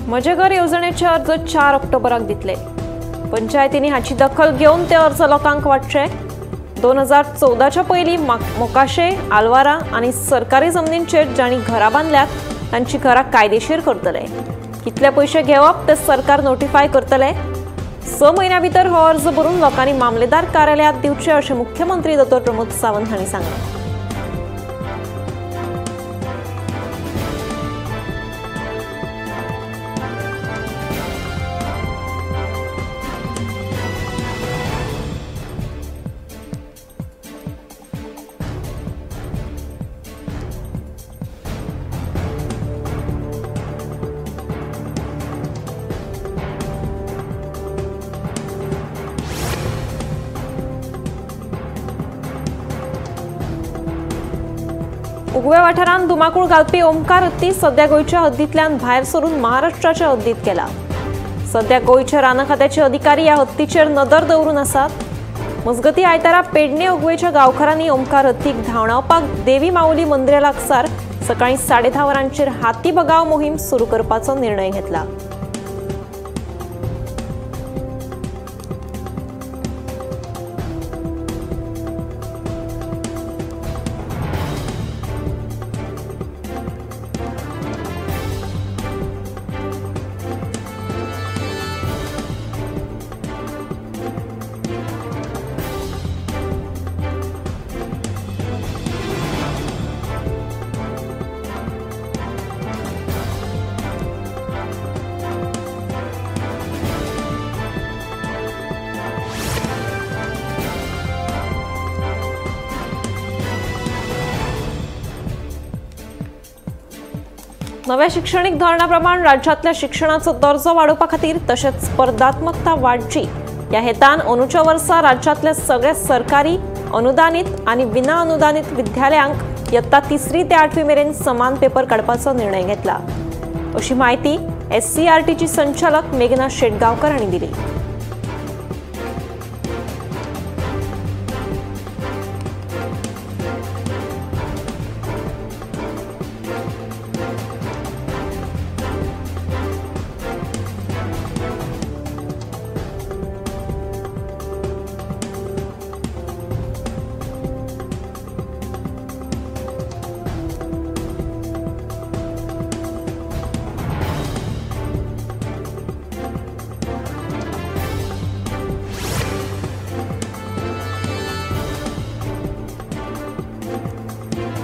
म्हजें घर येवजणेचे अर्ज 4 ऑक्टोबराक दितले. पंचायतींनी हाची दखल घेवन ते अर्ज लोकांक वांटचे. 2014च्या पयलीं मोकाशे, आलवारा आनी सरकारी जमनींचेर जांणी घरां बांदल्यात तांची घरां कायदेशीर करतले. कितले पयशे घेवप ते सरकार नोटिफाय करतले. 6 म्हयन्यां भितर हो अर्ज भरून लोकांनी मामलेदार कार्यालयांत दिवचे अशें मुख्यमंत्री दोतोर प्रमोद सावंत हांणी सांगलें. उगव्या वाठारांत धुमाकूळ घालपी ओमकार हत्ती सध्या गोंयच्या हद्दींतल्यान भायर सरून महाराष्ट्राच्या हद्दीत गेला. सध्या गोंयच्या रान खात्याचे अधिकारी ह्या हत्तीचेर नदर दवरून आसात. मजगती आयतारा पेडणे उगवेच्या गांवकारांनी ओमकार हत्तीक धांवडावपाक देवी माऊली मंदिरा लागसार सकाळी 10:30 वरांचेर हाती बगाव मोहीम सुरू करपाचो निर्णय घेतला. नव्या शिक्षणीक धोरणाप्रमाण राज्यातल्या शिक्षणाचो दर्जो वाडोवपा खातीर तशेंच स्पर्धात्मकता वाडची ह्या हेतान अंदूच्या वर्सा राज्यातल्या सगळ्या सरकारी अनुदानित आनी विना अनुदानित विद्यालयांक यत्ता 3री ते 8वी मेरेन समान पेपर काडपाचो निर्णय घेतला अशी म्हायती एससीईआरटीची संचालक मेघना शेटगांवकर हांणी दिली.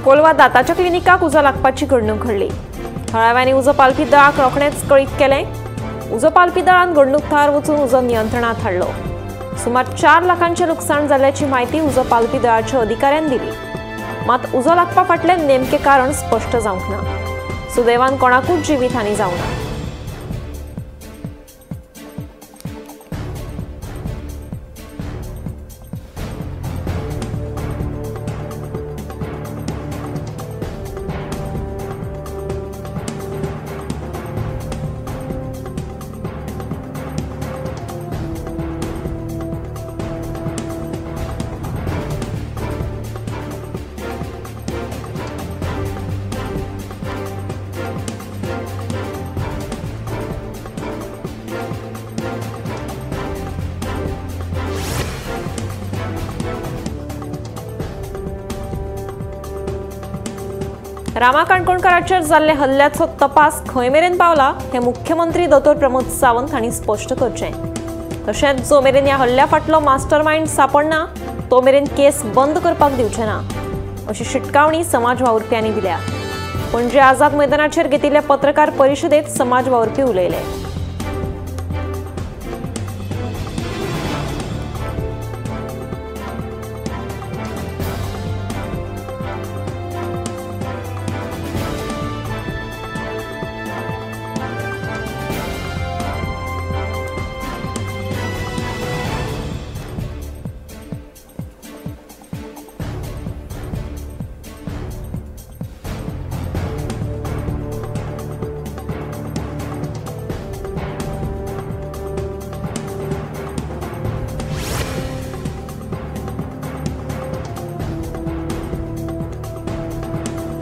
कोलवा दाताच्या क्लिनिकाक उजो लागपाची घडणूक घडली. थळाव्यांनी उजो पालपी दळाक रोखडेंच कळीत केलें. उजो पालपी दळान घडणूक थळार वचून उजो नियंत्रणांत हाडलो. सुमार 4 लाखांचें लुकसाण जाल्ल्याची म्हायती उजो पालपी दळाच्या अधिकाऱ्यान दिली. मात उजो लागपा फाटलें नेमकें कारण स्पश्ट जावंक ना. सुदैवान कोणाकूच जिवीत हानी जावंक ना. रामा काणकोणकाराचेर जाल्ले हल्ल्याचो तपास खंय मेरेन पावला हें मुख्यमंत्री दोतोर प्रमोद सावंत हांणी स्पश्ट करचें. तशेंच जो मेरेन ह्या हल्ल्या फाटलो मास्टरमायंड सापडना तो मेरेन केस बंद करपाक दिवचे ना अशी शिटकावणी समाज वावुरप्यांनी दिल्या. पणजे आझाद मैदानाचेर घेतिल्ल्या पत्रकार परिशदेंत समाज वावुरपी उलयले.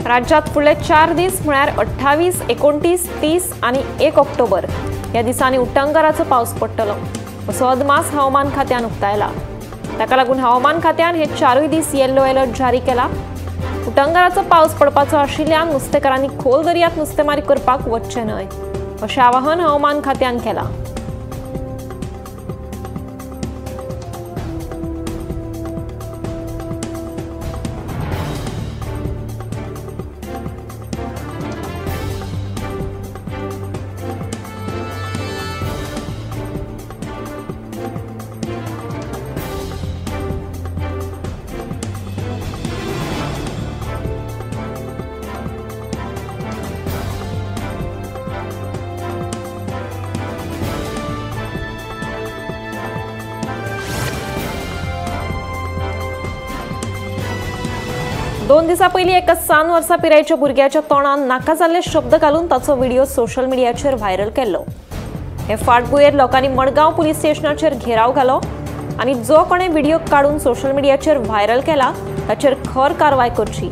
राज्यात फुडले 4 दीस म्हळ्यार 28, 29, 30 आनी 1 ऑक्टोबर ह्या दिसांनी उटंगाराचो पावस पडटलो असो अदमास हवामान खात्यान उक्तायला। ताका लागून हवामान खात्यान हे 4 दीस येल्लो अलर्ट जारी केला। उटंगाराचो पावस पडपाचो आशिल्ल्यान नुस्तेकारांनी खोल दर्यांत नुस्तेमारी करपाक वचचें न्हय अशें आवाहन हवामान खात्यान केलां। दोन दिसां पयलीं एका 7 वर्सां पिरायेच्या भुरग्याच्या तोंडान नाका जाल्ले शब्द घालून ताचो व्हिडिओ सोशल मिडियाचेर व्हायरल केल्लो। हे फाटभुंयेर लोकांनी मडगांव पुलीस स्टेशनाचेर घेराव घालो आनी जो कोणे व्हिडिओ काडून सोशल मिडियाचेर व्हायरल केला ताचेर खर कारवाय करची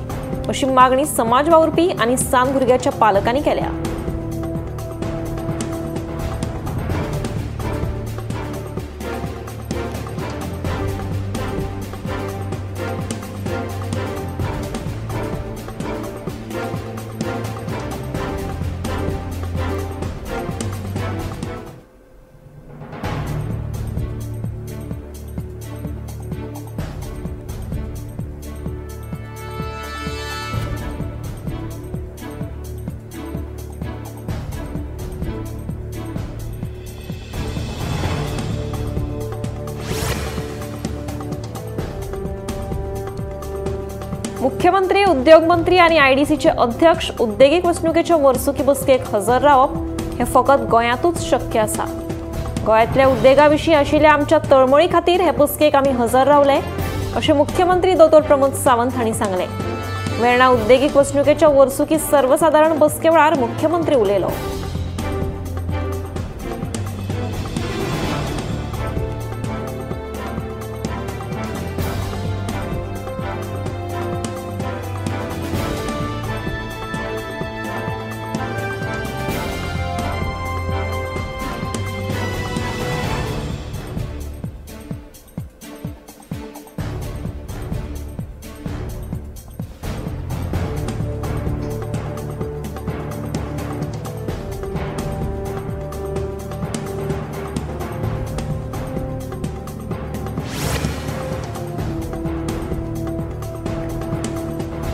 अशी मागणी समाज वावुरपी आनी 7 भुरग्याच्या पालकांनी केल्या। मुख्यमंत्री, उद्योगमंत्री आनी आयडीसीचे अध्यक्ष उद्देगीक वसणुकेच्या वर्सुकी बसकेक हजर रावप हे फकत गोंयांतूच शक्य आसा। गोंयांतल्या उद्देगा विशीं आशिल्ल्या आमच्या तळमळी खातीर हे बसकेक आमी हजर रावले अशें मुख्यमंत्री दोतोर प्रमोद सावंत हांणी सांगलें। वेर्णा उद्देगीक वसणुकेच्या वर्सुकी सर्वसादारण बसके वेळार मुख्यमंत्री उलयलो।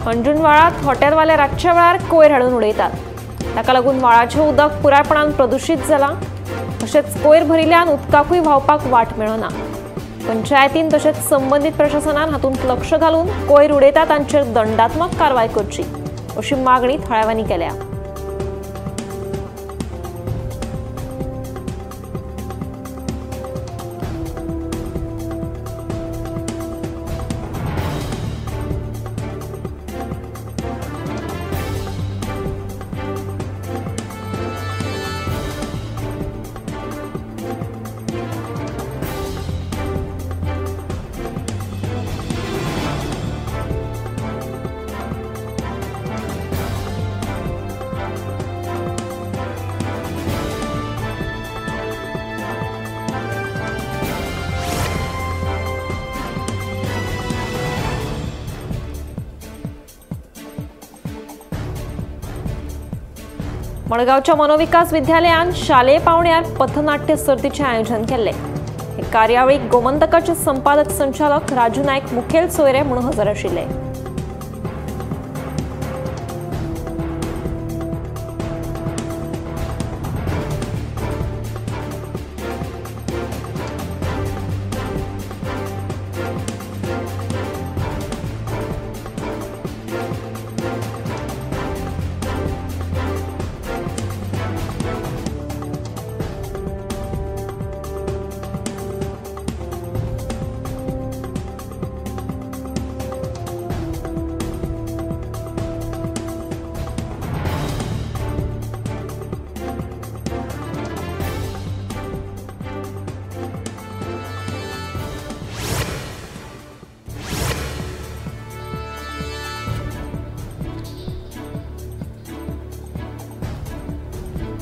अंजुण व्हाळांत हॉटेलवाले रातच्या वेळार कोयर हाडून उडयतात। ताका लागून व्हाळाचें उदक पुरायपणान प्रदुशीत जालां। तशेंच कोयर भरिल्ल्यान उदकाकूय व्हांवपाक वाट मेळना। पंचायतीन तशेंच संबंदीत प्रशासनान हातूंत लक्ष घालून कोयर उडयता तांचेर दंडात्मक कारवाय करची अशी मागणी थळाव्यांनी केल्या। मडगांवच्या मनोविकास विद्यालयान शालेय पावंड्यार पथनाट्य सर्तीचें आयोजन केल्लें। हे कार्यावळीक गोमंतकाचे संपादक संचालक राजू नायक मुखेल सोयरे म्हणून हजर आशिल्ले।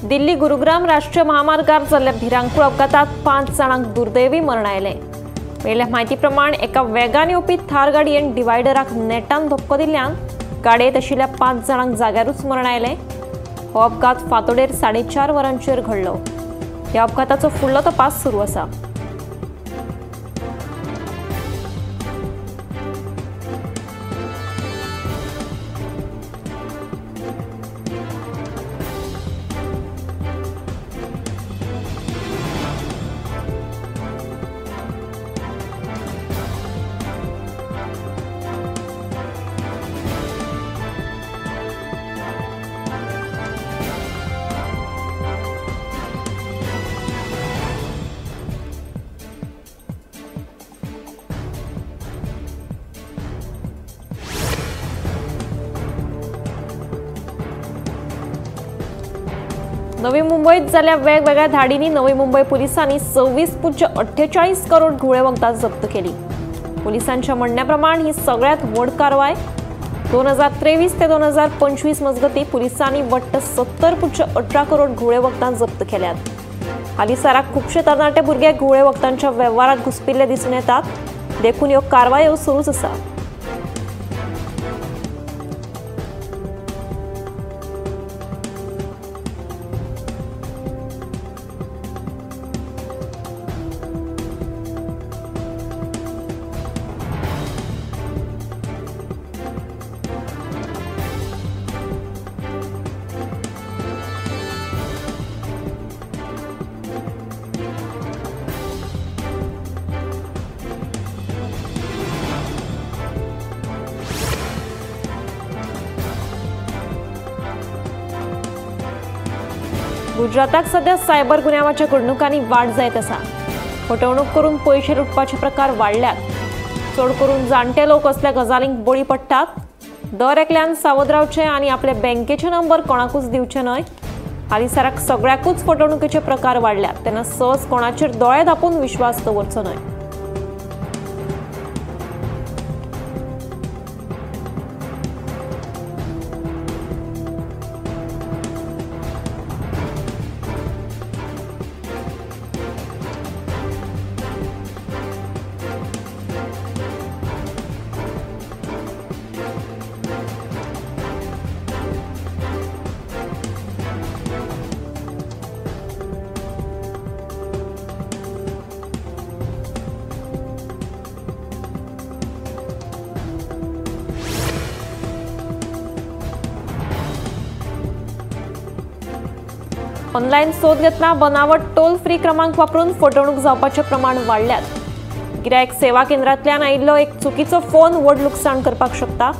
दिल्ली गुरुग्राम राष्ट्रीय महामार्गार जाल्ल्या भिरांकूळ अपघातात 5 जाणांक दुर्दैवी मरण आयलें। मेळिल्ल्या म्हायती प्रमाण एका वेगान येवपी थार गाडयेन डिवायडराक नेटान धपको दिल्ल्यान गाडयेंत आशिल्ल्या 5 जाणांक जाग्यारूच मरण आयलें। हो अपघात फांतोडेर 4:30 वरांचेर घडलो। ह्या अपघाताचो फुडलो तपास सुरू आसा। नवी मुंबईत जाल्ल्या वेगवेगळ्या धाडींनी नवी मुंबई पोलिसांनी 26.48 करोड घुळे वखदां जप्त केली। पोलिसांच्या म्हणण्याप्रमाण ही सगळ्यात व्हड कारवाय। 2023 ते 2025 मजगती पोलिसांनी वट्ट 70.18 करोड घुळे वखदां जप्त केल्यात। हालींसराक खुबशे तरणाटे भुरगे घुळे वखदांच्या वेव्हारात घुसपिल्ले दिसून येतात, देखून ह्यो कारवायो सुरूच आसा। गुजराताक सध्या सायबर गुन्यांवाच्या घडणुकांनी वाड जायत आसा। फटवणूक करून पयशे लुटपाचे प्रकार वाडल्यात। चड करून जाणटे लोक असल्या गजालींक बळी पडटात। दर एकल्यान सावध रावचें आनी आपले बँकेचे नंबर कोणाकूच दिवचे न्हय। हालींसराक सगळ्याकूच फटवणुकीचे प्रकार वाडल्यात, तेन्ना सहज कोणाचेर दोळे धांपून विश्वास दवरचो न्हय। ऑनलायन सोद घेतना बनावट टोल फ्री क्रमांक वापरून फटवणूक जावपाचें प्रमाण वाडल्यात। गिरायक सेवा केंद्रांतल्यान आयिल्लो एक चुकीचो फोन व्हड लुकसाण करपाक शकता।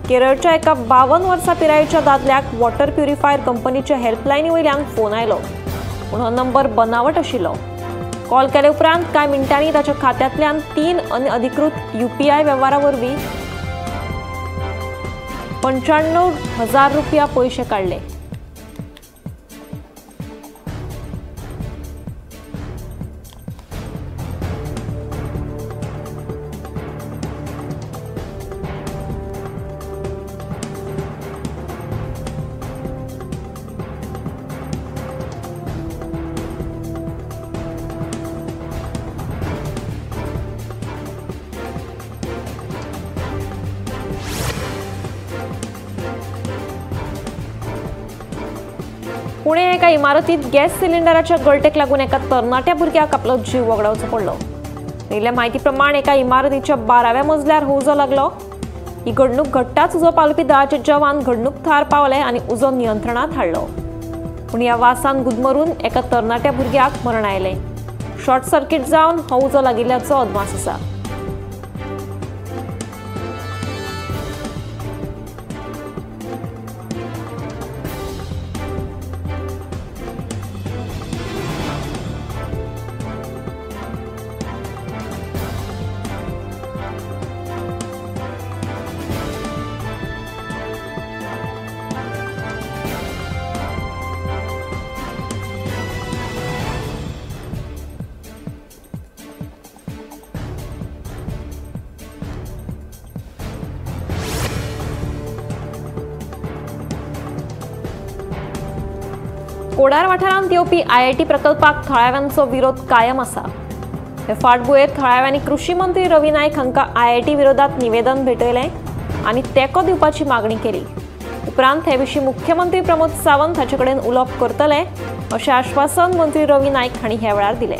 केरळच्या एका 52 वर्सां पिरायेच्या दादल्याक वॉटर प्युरिफायर कंपनीच्या हेल्पलायनी वयल्यान फोन आयलो, पूण हो नंबर बनावट आशिल्लो। कॉल केले उपरांत कांय मिनटांनी ताच्या खात्यांतल्यान 3 अनधिकृत UPI वेव्हारा वरवीं 95,000 रुपया पयशे काडले। पुणे एका इमारतीत गॅस सिलिंडराच्या गळटेक लागून एका तरणाट्या भुरग्याक आपलो जीव वगडावचो पडलो। मेळिल्ल्या म्हायती प्रमाण एका इमारतीच्या 12व्या मजल्यार हो उजो लागलो। ही घडणूक घडटाच उजो पालोवपी दळाचे जवान घडणूक थळार पावले आनी उजो नियंत्रणात हाडलो। पूण ह्या वासान गुदमरून एका तरणाट्या भुरग्याक मरण आयलें। शॉर्ट सर्किट जावन हो उजो लागिल्ल्याचो अदमास आसा। कोडार वाठारांत येवपी आयआयटी प्रकल्पाक थळाव्यांचो विरोध कायम आसा। हे फाटभुंयेर थळाव्यांनी कृषी मंत्री रवी नायक हांकां आयआयटी विरोधात निवेदन भेटयलें आनी तेंको दिवपाची मागणी केली। उपरांत हे विशीं मुख्यमंत्री प्रमोद सावंत हाचे कडेन उलोवप करतले अशें आश्वासन मंत्री रवी नायक हांणी ह्या वेळार दिलें।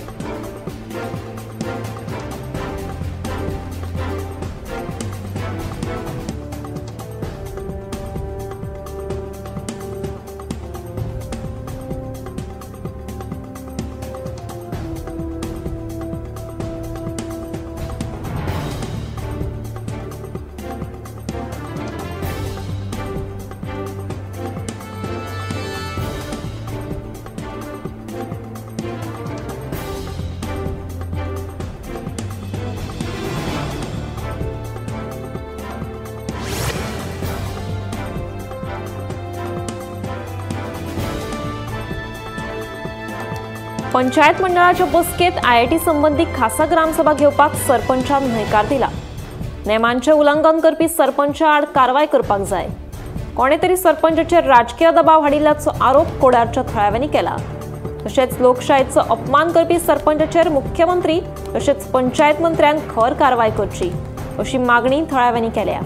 पंचायत मंडळाच्या बसकेत आयआयटी संबंधी खासा ग्रामसभा घेवपाक सरपंचान न्हयकार दिला। नेमांचें उल्लंघन करपी सरपंचा आड कारवाय करपाक जाय। कोणे तरी सरपंचाचेर राजकीय दबाव हाडिल्ल्याचो आरोप कोडारच्या थळाव्यांनी केला। तशेंच लोकशायेचो अपमान करपी सरपंचाचेर मुख्यमंत्री तशेंच पंचायत मंत्र्यान खर कारवाय करची अशी मागणी थळाव्यांनी केल्या।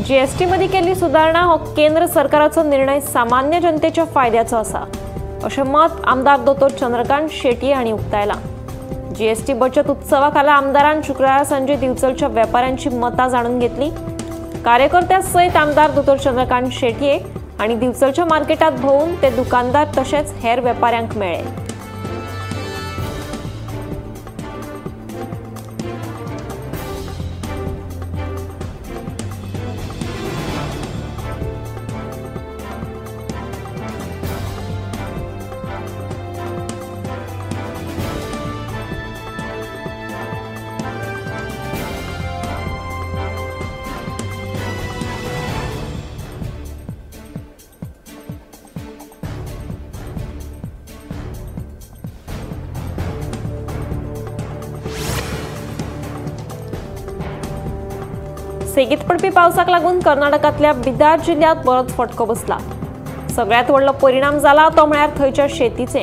जीएसटी मध्ये केल्ली सुधारणा हो केंद्र सरकाराचो निर्णय सामान्य जनतेच्या फायद्याचो आसा अशें मत आमदार दोतोर चंद्रकांत शेट्ये हांणी उक्तायलां। जीएसटी बचत उत्सवा खाला आमदारान शुक्रारा सांजे दिवचलच्या वेपाऱ्यांची मतां जाणून घेतली। कार्यकर्त्यां सयत आमदार दोतोर चंद्रकांत शेट्ये हांणी दिवचलच्या मार्केटांत भोंवून ते दुकानदार तशेंच हेर वेपाऱ्यांक मेळ्ळे। सेगीत पडपी पावसाक लागून कर्नाटकांतल्या बिदार जिल्ह्यात बरोच फटको बसला। सगळ्यांत व्हडलो परिणाम जाला तो म्हळ्यार थंयच्या शेतीचे।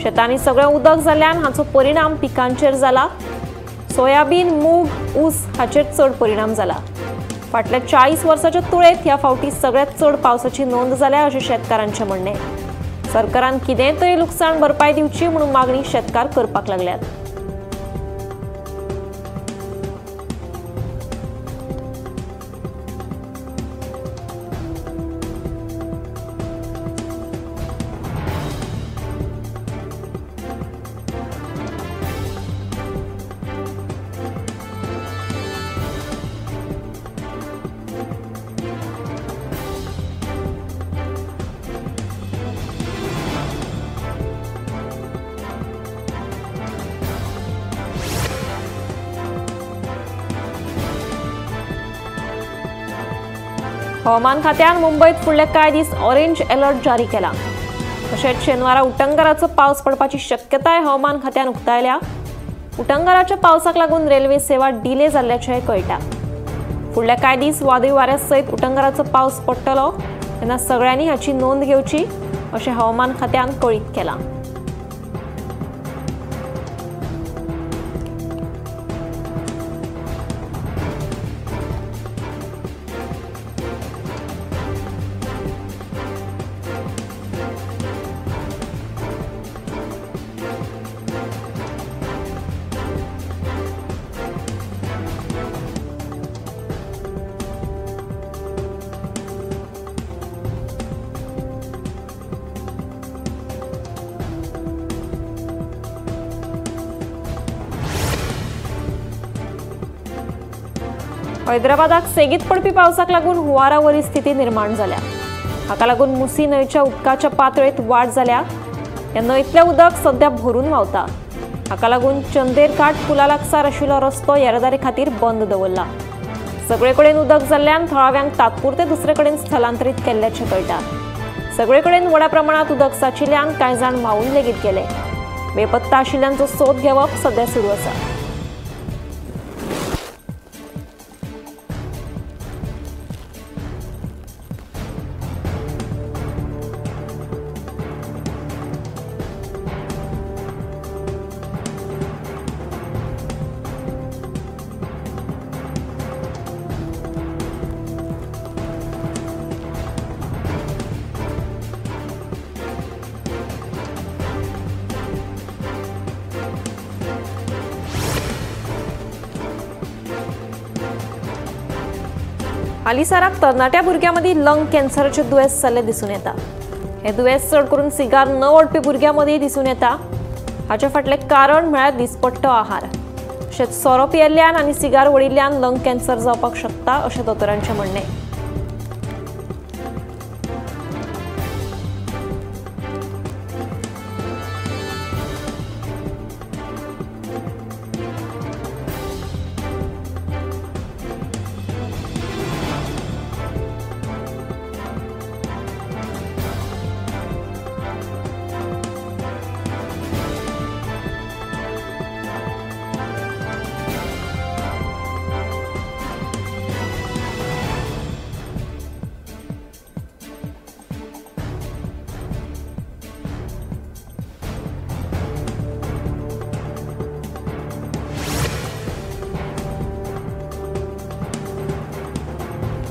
शेतांनी सगळें उदक जाल्ल्यान हाचो परिणाम पिकांचेर जाला। सोयाबीन, मूग, ऊस हाचेर चड परिणाम जाला। फाटल्या 40 वर्साच्या तुळेंत ह्या फावटी सगळ्यांत चड पावसाची नोंद जाल्या अशें शेतकारांचें म्हणणें। सरकारान कितेंय तरी लुकसाण भरपाय दिवची म्हणून मागणी शेतकार करपाक लागल्यात। हवामान खात्यान मुंबईत फुडले कांय दीस ऑरेंज अलर्ट जारी केला। तशेंच शेनवारा उटंगाराचो पावस पडपाची शक्यताय हवामान खात्यान उक्तायल्या। उटंगाराच्या पावसाक लागून रेल्वे सेवा डिले जाल्ल्याचें कळटा। फुडले कांय दीस वादळी वाऱ्या सयत उटंगाराचो पावस पडटलो तेन्ना सगळ्यांनी हाची नोंद घेवची अशें हवामान खात्यान कळीत केलां। हैदराबादाक सेगीत पडपी पावसाक लागून हुंवारावरी स्थिती निर्माण जाल्या. हाका लागून मुसी न्हंयच्या उदकाच्या पातळेंत वाड जाल्या. ह्या न्हंयतलें उदक सध्या भरून व्हांवता. हाका लागून चंदेरघाट पुला लागसार आशिल्लो रस्तो येरादारी खातीर बंद दवरला. सगळे कडेन उदक जाल्ल्यान थळाव्यांक तात्पुरते दुसरे कडेन स्थलांतरीत केल्ल्याचें कळटा. सगळे कडेन व्हडा प्रमाणांत उदक साचिल्ल्यान कांय जाण व्हांवून लेगीत गेले. बेपत्ता आशिल्ल्यांचो सोद घेवप सध्या सुरू आसा. हालींसराक तरणाट्या भुरग्यां मदीं लंग कॅन्सराचें दुयेंस जाल्लें दिसून येता. हें दुयेंस चड करून सिगार न ओडपी भुरग्यां मदीं दिसून येता. हाचे फाटलें कारण म्हळ्यार दिसपट्टो आहार. तशेंच सोरो पियेल्ल्यान आनी सिगार ओडिल्ल्यान लंग कॅन्सर जावपाक शकता अशें दोतोरांचें म्हणणें.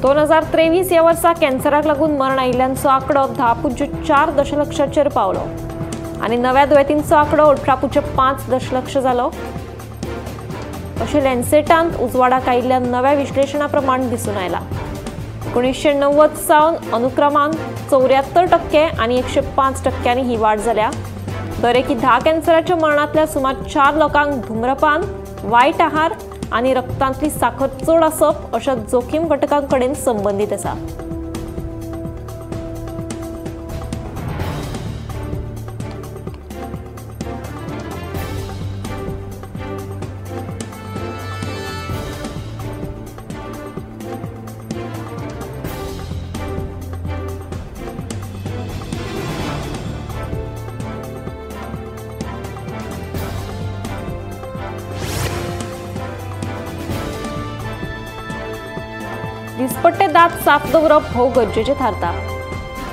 दोन 2023 ह्या वर्सा कॅन्सराक लागून मरण आयिल्ल्यांचो आंकडो 10.4 दशलक्षाचेर पावलो आनी नव्या दुयेंतींचो आंकडो 18.5 दशलक्ष जालो अशें लॅन्सेटांत उजवाडाक आयिल्ल्या नव्या विश्लेशणा प्रमाण दिसून आयला. 1990 सावन अनुक्रमान 74% आनी 105% ही वाड जाल्या. दरेकी 10 कॅन्सराच्या मरणांतल्या सुमार 4 लोकांक धूम्रपान, वायट आहार आनी रक्तांतली साखर चड आसप अशा जोखीम घटकां कडेन संबंदीत आसा. दिसपट्टे दांत साफ दवरप भोव गरजेचें थारता.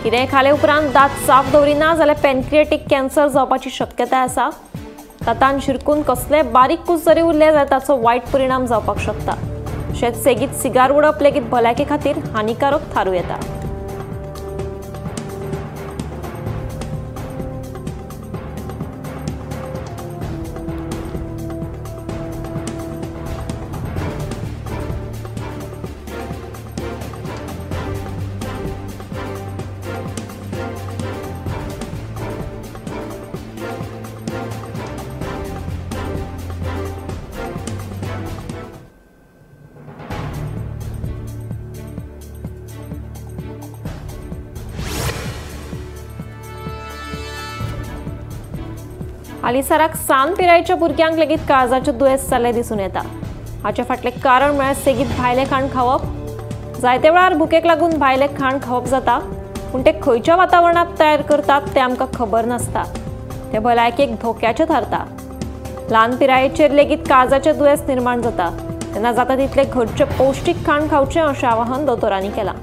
कितेंय खाले उपरांत दांत साफ दवरिना जाल्यार पॅनक्रिएटीक कॅन्सर जावपाची शक्यताय आसा. दांतान शिरकून कसलेय बारीक कूस जरी उरले जाल्यार ताचो वायट परिणाम जावपाक शकता. तशेंच सेगीत सिगार ओडप लेगीत भलायके खातीर हानिकारक थारूं येता. हालींसराक सान पिरायेच्या भुरग्यांक लेगीत काळजाचें दुयेंस जाल्लें दिसून येता. हाचे फाटलें कारण म्हळ्यार सेगीत भायलें खाण खावप. जायते वेळार भुकेक लागून भायलें खाण खावप जाता, पूण तें खंयच्या वातावरणांत तयार करतात तें आमकां खबर नासता. तें भलायकेक धोक्याचें थारता. ल्हान पिरायेचेर लेगीत काळजाचें दुयेंस निर्माण जाता. तेन्ना जाता तितलें घरचें पौश्टीक खाण खावचें अशें आवाहन दोतोरांनी केलां.